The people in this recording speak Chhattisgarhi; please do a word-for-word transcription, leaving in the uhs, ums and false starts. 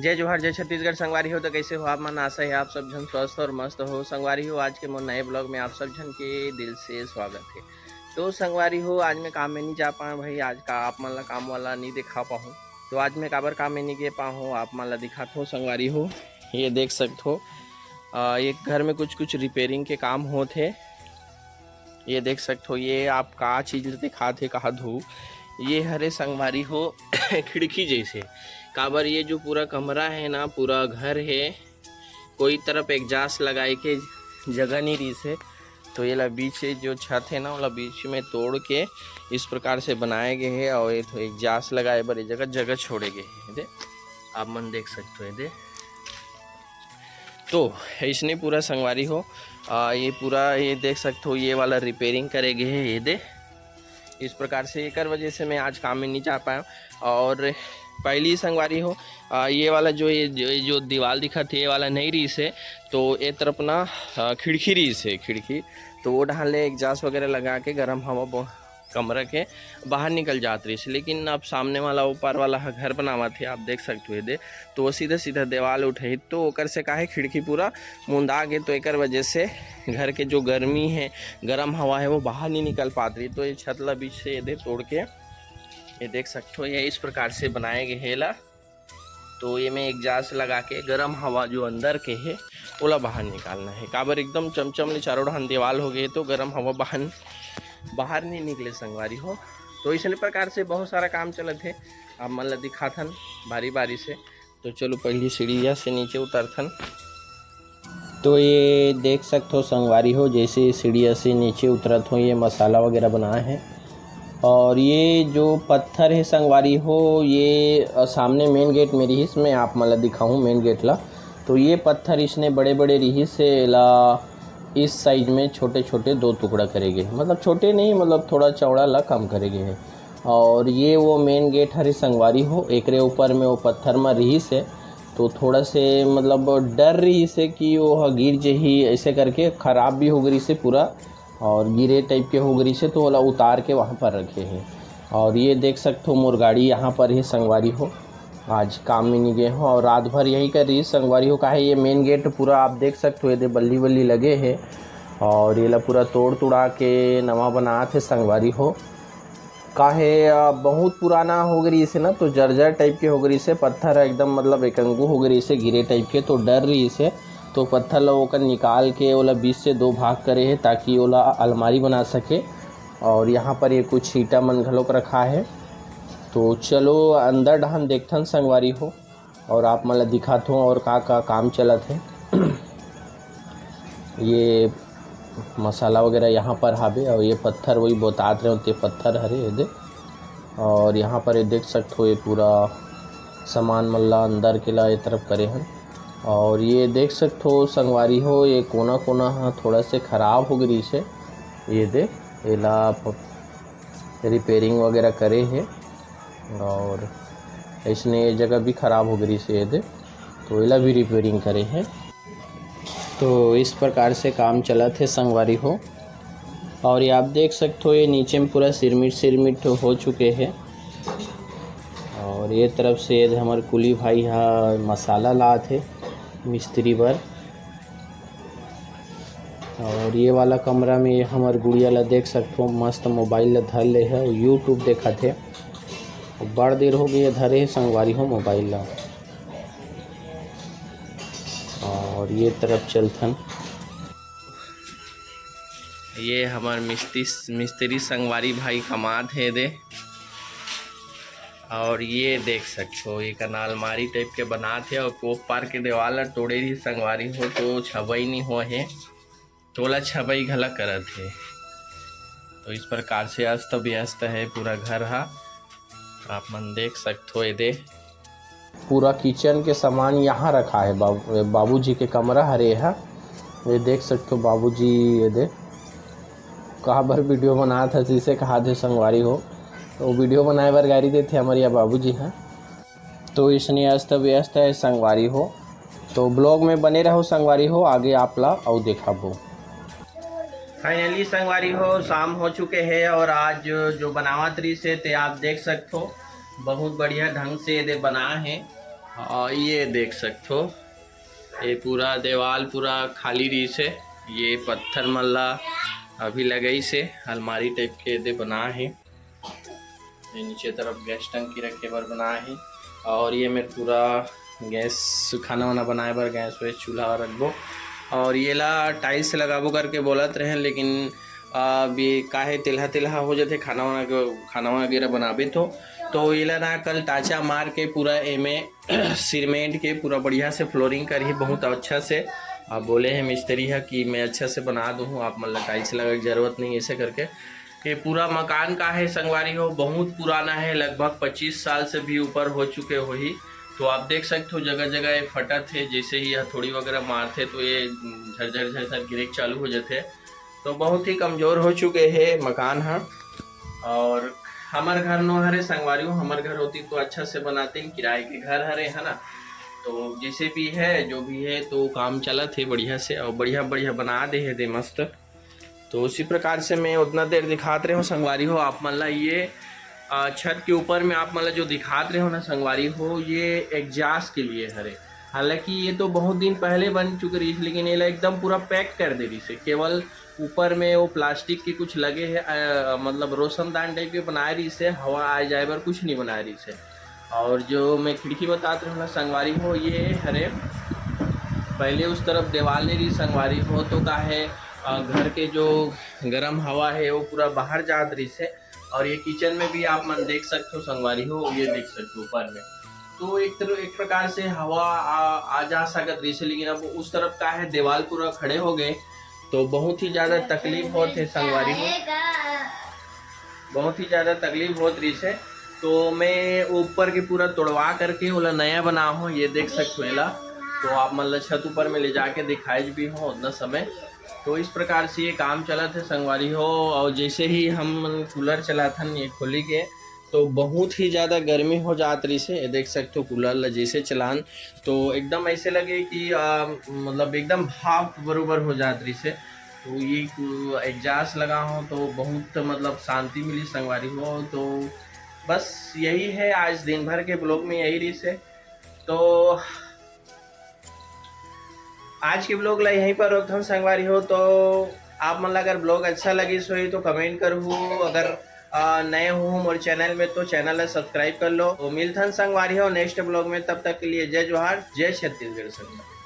जय जोहार, जय छत्तीसगढ़। संगवारी हो, तो कैसे हो आप मन? आशा है आप सब झन स्वस्थ और मस्त हो। संगवारी हो, आज के मोर नए ब्लॉग में आप सब झन के दिल से स्वागत है। तो संगवारी हो, आज मैं काम में नहीं जा पाऊँ भाई, आज का आप मन ला काम वाला नहीं दिखा पाऊँ। तो आज मैं काबर काम में नहीं गे पाऊँ, आप मन ला दिखात हो संगवारी हो। ये देख सकत हो, अ, एक घर में कुछ कुछ रिपेयरिंग के काम होत हे। ये देख सकत हो, ये आप का चीज दिखात हे, कहा धू, ये हरे संगवारी हो खिड़की जैसे। काबर ये जो पूरा कमरा है ना, पूरा घर है, कोई तरफ एग्जास्ट लगाए के जगह नहीं रहिस हे, तो ये ला बीच से जो छत है ना, ओला बीच में तोड़ के इस प्रकार से बनाए गए है और ये तो एग्जास्ट लगाए बर ये जगह, जगह छोड़े गए है। दे, आप मन देख सकते हो, ये दे। तो ऐसने पूरा संगवारी हो, आ, ये पूरा ये देख सकते हो, ये वाला रिपेयरिंग करे गए है, ये दे। इस प्रकार से एकर वजह से मैं आज काम में नहीं जा पाया। और पहली संगवारी हो, आ, ये वाला जो, ये जो, ये जो दीवार दिखत हे, ये वाला नहीं रहिस हे, तो ये तरफ ना, आ, खिड़की रहिस हे, खिड़की, तो वो डहान ले एग्जास्ट वगैरह लगा के गर्म हवा ब-, कमरा के बाहर निकल जात रहिस हे। लेकिन अब सामने वाला, ऊपर वाला ह घर बनावत हे, आप देख सकते हो, ये दे, तो वो सीधा सीधा दीवार उठे, तो ओकर से काहे खिड़की पूरा मुंदा गे, तो एकर वजह से घर के जो गर्मी है, गर्म हवा है, वो बाहर नहीं निकल पात रही। तो ये छत ला बीच से ये दे तोड़ के, ये देख सकते हो, ये इस प्रकार से बनाए गए हे ला। तो ये में एग्जास्ट लगा के गर्म हवा जो अंदर के है, ओला बाहर निकालना है। काबर एकदम चमचम ले चारों डहान दीवाल हो गए, तो गर्म हवा बाहर, बाहर नहीं निकले संगवारी हो। तो इसने प्रकार से बहुत सारा काम चलत है, आप मन ला दिखाथन बारी बारी से। तो चलो पहली सीढ़िया से नीचे उतरथन। तो ये देख सकते हो संगवारी हो, जैसे सीढ़िया से नीचे उतरत हो, ये मसाला वगैरह बनाए हैं। और ये जो पत्थर है संगवारी हो, ये, अ, सामने मेन गेट में रहिस, मैं आप मन ला दिखाऊँ मेन गेट ला। तो ये पत्थर इसने बड़े बड़े रहिस से ला इस साइज में छोटे छोटे दो टुकड़ा करे गए, मतलब छोटे नहीं, मतलब थोड़ा चौड़ा ला कम करे गए है। और ये वो मेन गेट हरे संगवारी हो, एकरे ऊपर में वो पत्थर में रहिस है, तो थोड़ा से मतलब डर रहिस है कि वो ह गिर जही, ऐसे करके खराब भी हो गई से पूरा, और गिरे टाइप के हो गई से, तो ओला उतार के वहाँ पर रखे हैं। और ये देख सकते हो मोर गाड़ी यहाँ पर है संगवारी हो, आज काम में नहीं गए हो और रात भर यही कर रही संगवारी हो। काहे ये मेन गेट पूरा आप देख सकते हो, ये दे बल्ली बल्ली लगे है और ये ला पूरा तोड़ तुड़ा के नवा बनात हे संगवारी हो। काहे, अ, बहुत पुराना हो गई से ना, तो जर्जर टाइप के हो गई से, पत्थर एकदम मतलब एकंगू हो गई से, गिरे टाइप के, तो डर रही से, तो पत्थर ला ओकर निकाल के ओला बीच से दो भाग करे है, ताकि ओला अलमारी बना सके। और यहाँ पर ये कुछ ईटा मन घलोक रखा है। तो चलो अंदर डहन देखथन संगवारी हो, और आप मन ला दिखात हो और का का काम चलत है। ये मसाला वगैरह यहाँ पर हावे, और ये पत्थर वही बोतात रहे होते पत्थर हरे ये दे। और यहाँ पर ये देख सकत हो, ये पूरा सामान मन ला अंदर के ला ये तरफ करे हन। और ये देख सकत हो संगवारी हो, ये कोना कोना ह थोड़ा से खराब हो गई से, ये दे, एला प-, रिपेयरिंग वगैरह करे हे। और ऐसने ये जगह भी खराब हो गई से, ये दे, तो एला भी रिपेयरिंग करे हे। तो इस प्रकार से काम चलत हे संगवारी हो। और ये आप देख सकते हो, ये नीचे में पूरा सिरमिट सिरमिट हो चुके हे। और ये तरफ से ये हमर कुली भाई हा मसाला लात हे मिस्त्री बर। और ये वाला कमरा में ये हमर गुड़िया ला देख सकत हो, मस्त मोबाइल ला धर ले हे, YouTube देखत हे। बड़ देर हो गई हे धरे हे संगवारी हो मोबाइल ला। और ये तरफ चलथन। ये हमर मिस्त्री, मिस्त्री संगवारी भाई कमात हे दे। और ये देख सकत हो, एक अलमारी टाइप के बनात हे और कोप पार के दीवाल ला तोड़े रही संगवारी हो, तो छबई नहीं हो हे, तोला छबई घला करत हे। तो इस प्रकार से अस्त व्यस्त है पूरा घर हा, आप मन देख सकत हो। ये दे पूरा किचन के सामान यहाँ रखा है। बाबू, बाबूजी के कमरा हरे हा। ये देख सकत हो बाबूजी, ये दे कहा बर वीडियो बनात हस, इसे कहा दे संगवारी हो। तो वीडियो बनाए बर गारी देथे हमर या बाबूजी हा। तो इसने अस्त व्यस्त है संगवारी हो। तो ब्लॉग में बने रहो संगवारी हो, आगे आप ला अउ देखाबो। फाइनली संगवारी हो, शाम हो चुके हे और आज जो बनावत रही से ते आप देख सकत हो, बहुत बढ़िया ढंग से ये दे बना है। और ये देख सकथो, ये पूरा देवाल पूरा खाली रहिस हे। ये पत्थर मन ला अभी लगाइस हे, अलमारी टाइप के दे बना हे। ये नीचे तरफ गैस टंकी रखे बर बना हे। और ये मेर पूरा गैस, खाना वाना बनाए बर गैस वैस चूल्हा रखबो। और ये ला टाइल्स लगाबो करके बोलत रहे, लेकिन अब ये काहे तेलहा तेलहा हो जाथे खाना वाना के, खाना वाना वगैरह बनाबे तो। तो ये ला ना कल टाचा मार के पूरा एमे सीमेंट के पूरा बढ़िया से फ्लोरिंग करही बहुत अच्छा से। अब बोले हे मिस्त्री ह कि मैं अच्छा से बना दूँ, आप मन ला टाइल्स लगाए के जरूरत नहीं, ऐसे करके। ये पूरा मकान का है संगवारी हो, बहुत पुराना है, लगभग पच्चीस साल से भी ऊपर हो चुके होही। तो आप देख सकते हो जगह जगह ये फटत है, जैसे ही हथौड़ी वगैरह मारथे तो ये झरझर झरझर गिरे के चालू हो जाथे। तो बहुत ही कमजोर हो चुके है मकान ह। और हमर घर नो हरे संगवारी हो, हमर घर होती तो अच्छा से बनाते, किराए के घर हरे, है ना। तो जैसे भी है, जो भी है, तो काम चलत हे बढ़िया से, और बढ़िया बढ़िया बना दे हे दे मस्त। तो उसी प्रकार से मैं उतना देर दिखात रहे हूँ संगवारी हो आप मन ला। ये अ, छत के ऊपर में आप मन ला जो दिखात रहे हो ना संगवारी हो, ये एग्जास्ट के लिए हरे। हालांकि ये तो बहुत दिन पहले बन चुके रहिस, लेकिन ये ला एकदम पूरा पैक कर दे रहिस हे। केवल ऊपर में वो प्लास्टिक के कुछ लगे हे, अ, मतलब रोशनदान टाइप के बनाए रहिस हे, हवा आए जाए बर कुछ नहीं बनाए रहिस हे। और जो मैं खिड़की बतात रहे हूँ ना संगवारी हो, ये हरे, पहले उस तरफ दीवाल नहीं रही संगवारी हो, तो का है, अ, घर के जो गरम हवा है वो पूरा बाहर जात रहिस हे। और ये किचन में भी आप मन देख सकते हो संगवारी हो, ये देख सकते हो ऊपर में, तो एक तरह, एक प्रकार से हवा आ, आ जा सकत रहिस हे, लेकिन अब उस तरफ का है दीवाल पूरा खड़े हो गए, तो बहुत ही ज्यादा तकलीफ होत हे संगवारी हो, बहुत ही ज्यादा तकलीफ होत रहिस हे। तो मैं ऊपर के पूरा तोड़वा करके ओला नया बना हो, ये देख सकते हो एला। तो आप मन ला छत ऊपर में ले जाके दिखाए भी हो उतना समय। तो इस प्रकार से ये काम चलत हे संगवारी हो। और जैसे ही हम कूलर चलाथन ये खोली के, तो बहुत ही ज्यादा गर्मी हो जात रहिस हे। ये देख सकते हो कूलर ला जैसे चलान, तो एकदम ऐसे लगे कि आ, मतलब एकदम भाप बरोबर हो जात रहिस हे। तो ये एग्जास्ट लगा हो तो बहुत मतलब शांति मिली संगवारी हो। तो बस यही है, आज दिन भर के ब्लॉग में यही रहिस हे। तो आज के ब्लॉग ला यहीं पर रोकथन संगवारी हो। तो आप मन ला अगर ब्लॉग अच्छा लगिस होही तो कमेंट करहू, अगर अ, नए हो मोर चैनल में तो चैनल ला सब्सक्राइब कर लो। तो मिलथन संगवारी हो नेक्स्ट ब्लॉग में, तब तक के लिए जय जोहार, जय छत्तीसगढ़ संगवारी।